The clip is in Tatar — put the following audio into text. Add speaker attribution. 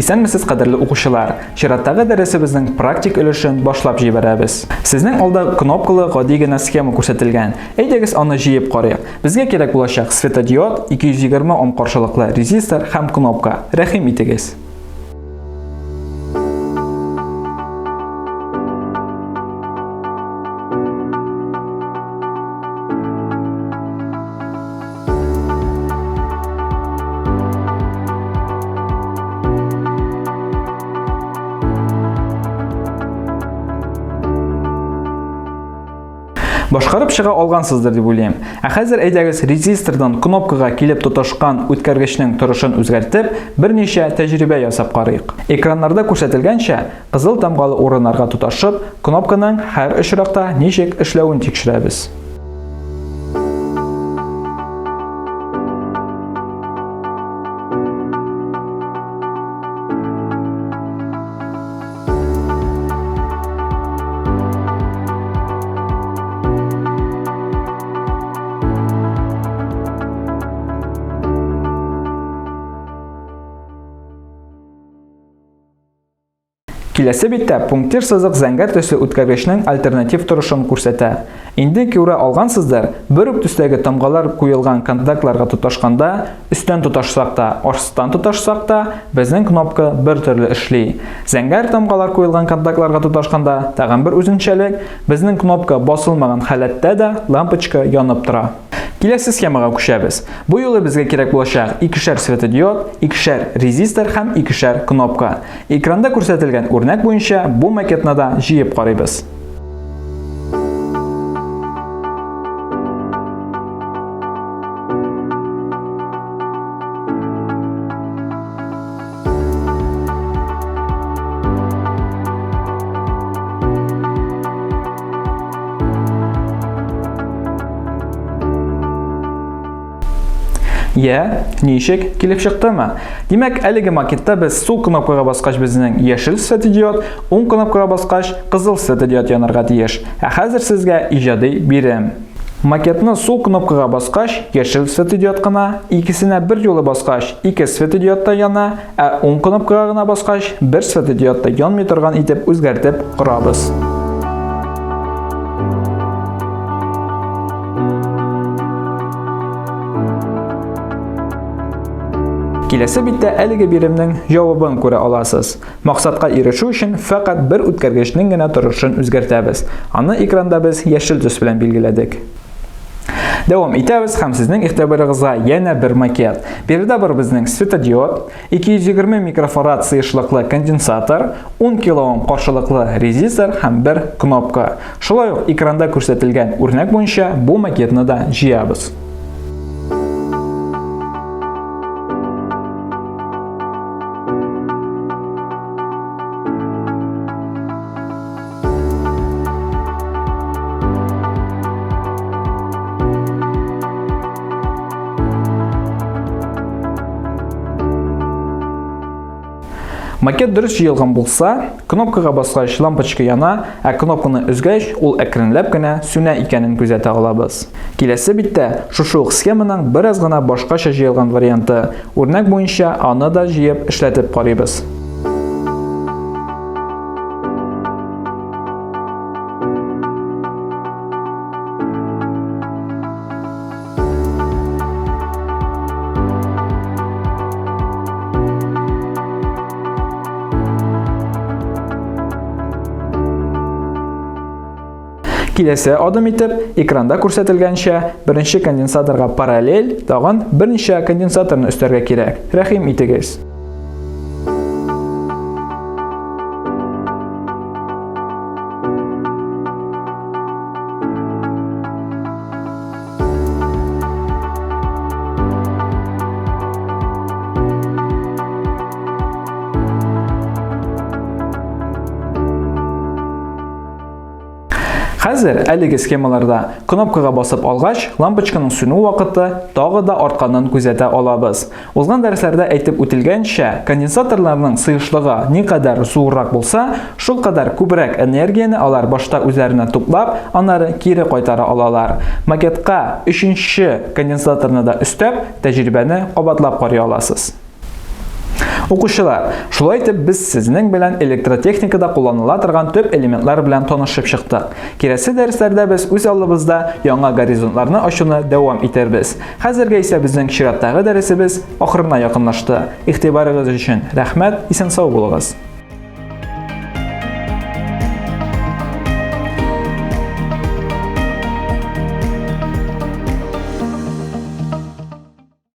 Speaker 1: Исәнмесез, кадерле укучылар! Чираттагы дәресебезнең практик өлешен башлап җибәрәбез. Сезнең алда кнопкалы гади генә схема күрсәтелгән. Әйдәгез аны җыеп карыйк. Безгә кирәк булачак светодиод, 220 Ом каршылыклы резистор һәм кнопка. Рәхим итегез! Башкарып чыга алгансыздыр дип уйлыйм. Ә хәзер әйдәгез резистордан кнопкага килеп тоташкан үткәргечнең торышын үзгәртеп, берничә тәҗрибә ясап карыйк. Экраннарда күрсәтелгәнчә, кызыл тамгалы урыннарга тоташып, кнопканың һәр очракта ничек эшләвен тикшерәбез. Киләсе биттә пунктир сызык зәңгәр төсле үткәргечнең альтернатив торышын күрсәтә. Инде күрә алгансыздыр, бер үк төстәге тамгалар куелган контактларга тоташканда, өстән тоташсак та, астан тоташсак та, безнең кнопка бер төрле эшли. Зәңгәр тамгалар куелган контактларга тоташканда тагын бер үзенчәлек, безнең кнопка басылмаган халәттә дә лампочка янып тора. Киләсе схемага күчәбез. Бу юлы безгә кирәк булачак икешәр светодиод, икешәр резистор һәм икешәр кнопка. Экранда күрсәтелгән үрнәк буенча бу макетны да җыеп карыйбыз. Я, ничек, килеп чыктымы? Димәк, әлеге макетта без сул кнопкага баскач безнең яшел светодиод, уң кнопкага баскач кызыл светодиод янарга тиеш. Ә хәзер сезгә иҗади бирем. Макетны сул кнопкага баскач, яшел светодиод кына, икесенә бер юлы баскач, ике светодиод та яна, ә уң кнопкага гына баскач, бер светодиод та янмый торган итеп үзгәртеп корабыз. Киләсе биттә әлеге биремнең җавабын күрә аласыз. Максатка ирешү өчен фәкать бер үткәргечнең генә торышын үзгәртәбез. Аны экранда без яшел төс белән билгеләдек. Дәвам итәбез һәм сезнең игътибарыгызга янә бер макет. Биредә бар безнең светодиод, 220 микрофарад сыешлыклы конденсатор, 10 килоом каршылыклы резистор һәм бер кнопка. Шулай ук экранда күрсәтелгән үрнәк буенча бу макетны да җыябыз. Макет дөрес җыелган булса, кнопкага баскач лампочка яна, ә кнопканы өзгәч, ул әкренләп кенә сүнә икәнен күзәтә алабыз. Киләсе биттә шушы ук схеманың бераз гына башкача җыелган варианты. Үрнәк буенча аны да җыеп эшләтеп карыйбыз. Киләсе адым итеп, экранда күрсәтелгәнчә, беренче конденсаторга параллель тагын берничә конденсаторны өстәргә кирәк. Рәхим итегез. Хәзер әлеге схемаларда кнопкага басып алгач, лампочканың сүнү вакыты тагы да артканын күзәтә алабыз. Узган дәресләрдә әйтеп үтелгәнчә, конденсаторларның сыешлыгы никадәр зуррак булса, шулкадәр күбрәк энергияне алар башта үзләренә туплап, аннары кире кайтара алалар. Макетка өченче конденсаторны да өстәп, тәҗрибәне кабатлап карый аласыз. Укучылар, шулай итеп без сезнең белән электротехникада кулланыла торган төп элементлар белән танышып чыктык. Киләсе дәресләрдә без үз алдыбызда яңа горизонтларны ачуны дәвам итәрбез. Хәзергә исә безнең чираттагы дәресебез ахырына якынлашты. Игътибарыгыз өчен рәхмәт, исән-сау булыгыз.